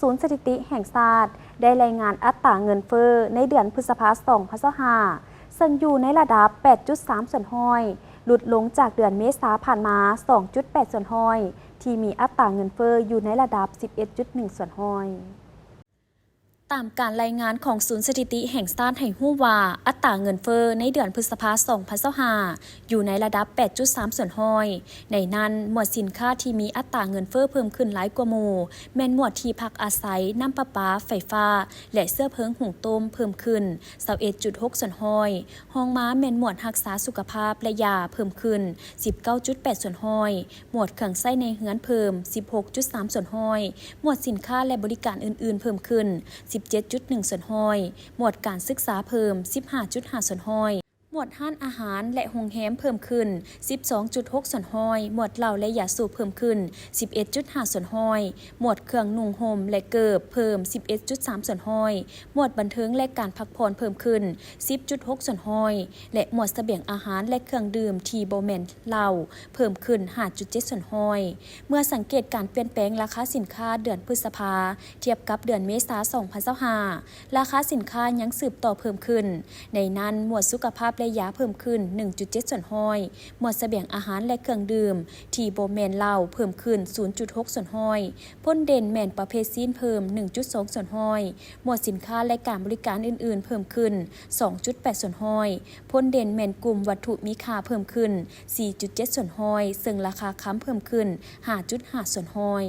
ສູນສະຖິຕິແຫ່ງຊາດໄດ້ລາຍງານອັດຕາເງິນເຟີ້ໃນເດືອນພຶດສະພາ ສອງພັນຊາວຫ້າ ເຊິ່ງຢູ່ໃນລະດັບ ແປດຈຸດສາມສ່ວນຮ້ອຍ ຫຼຸດລົງຈາກເດືອນເມສາຜ່ານມາ ສອງຈຸດແປດສ່ວນຮ້ອຍ ທີ່ມີອັດຕາເງິນເຟີ້ຢູ່ໃນລະດັບ ສິບເອັດຈຸດໜຶ່ງສ່ວນຮ້ອຍ. ຕາມການລາຍງານຂອງສູນສະຖິຕິແຫ່ງຊາດໃຫ້ຮູ້ວ່າ ອັດຕາເງິນເຟີ້ໃນເດືອນພຶດສະພາ ສອງພັນຊາວຫ້າ ຢູ່ໃນລະດັບ ແປດຈຸດສາມສ່ວນຮ້ອຍ. ໃນນັ້ນ, ໝວດສິນຄ້າທີ່ມີອັດຕາເງິນເຟີ້ເພີ່ມຂຶ້ນຫຼາຍກວ່າໝູ່ ແມ່ນໝວດທີ່ພັກອາໄສ, ນ້ຳປະປາ, ໄຟຟ້າ ແລະ ເຊື້ອເພີງຫຸງຕົ້ມເພີ່ມຂຶ້ນ ຊາວເອັດຈຸດຫົກສ່ວນຮ້ອຍ. ຮອງມາແມ່ນໝວດຮັກສາສຸຂະພາບ ແລະ ຢາເພີ່ມຂຶ້ນ ສິບເກົ້າຈຸດແປດສ່ວນຮ້ອຍ, ໝວດເຄື່ອງໃຊ້ໃນເຮືອນເພີ່ມ ສິບຫົກຈຸດສາມສ່ວນຮ້ອຍ, ໝວດສິນຄ້າ ແລະ ບໍລິການອື່ນໆເພີ່ມຂຶ້ນ ສິບເຈັດຈຸດໜຶ່ງສ່ວນຮ້ອຍ, ໝວດການສຶກສາເພີ່ມ ສິບຫ້າຈຸດຫ້າສ່ວນຮ້ອຍ, ໝວດຮ້ານອາຫານ ແລະ ໂຮງແຮມເພີ່ມຂຶ້ນ ສິບສອງຈຸດຫົກສ່ວນຮ້ອຍ, ໝວດເຫຼົ້າ ແລະ ຢາສູບເພີ່ມຂຶ້ນ ສິບເອັດຈຸດຫ້າສ່ວນຮ້ອຍ, ໝວດເຄື່ອງນຸ່ງຫົ່ມ ແລະ ເກີບເພີ່ມ ສິບເອັດຈຸດສາມສ່ວນຮ້ອຍ, ໝວດບັນເທີງ ແລະ ການພັກຜ່ອນເພີ່ມຂຶ້ນ ສິບຈຸດຫົກສ່ວນຮ້ອຍ ແລະ ໝວດສະບຽງອາຫານ ແລະ ເຄື່ອງດື່ມທີ່ບໍ່ແມ່ນເຫຼົ້າ ເພີ່ມຂຶ້ນ ຫ້າຈຸດເຈັດສ່ວນຮ້ອຍ. ເມື່ອສັງເກດການປ່ຽນແປງລາຄາສິນຄ້າເດືອນພຶດສະພາ ທຽບກັບເດືອນເມສາ ສອງພັນຊາວຫ້າ ລາຄາສິນຄ້າຍັງສືບຕໍ່ເພີ່ມຂຶ້ນ. ໃນນັ້ນ, ໝວດສຸຂະພາບ ແລະ ຢາເພີ່ມຂຶ້ນ ໜຶ່ງຈຸດເຈັດສ່ວນຮ້ອຍ, ໝວດສະບຽງອາຫານ ແລະ ເຄື່ອງດື່ມທີ່ບໍ່ແມ່ນເຫຼົ້າເພີ່ມຂຶ້ນ ສູນຈຸດຫົກສ່ວນຮ້ອຍ. ພົ້ນເດັ່ນແມ່ນປະເພດຊີ້ນເພີ່ມ ໜຶ່ງຈຸດສອງສ່ວນຮ້ອຍ, ໝວດສິນຄ້າ ແລະ ການບໍລິການອື່ນໆເພີ່ມຂຶ້ນ ສອງຈຸດແປດສ່ວນຮ້ອຍ. ພົ້ນເດັ່ນແມ່ນກຸ່ມວັດຖຸມີຄ່າເພີ່ມຂຶ້ນ ສີ່ຈຸດເຈັດສ່ວນຮ້ອຍ, ເຊິ່ງລາຄາຄຳເພີ່ມຂຶ້ນ ຫ້າຈຸດຫ້າສ່ວນຮ້ອຍ.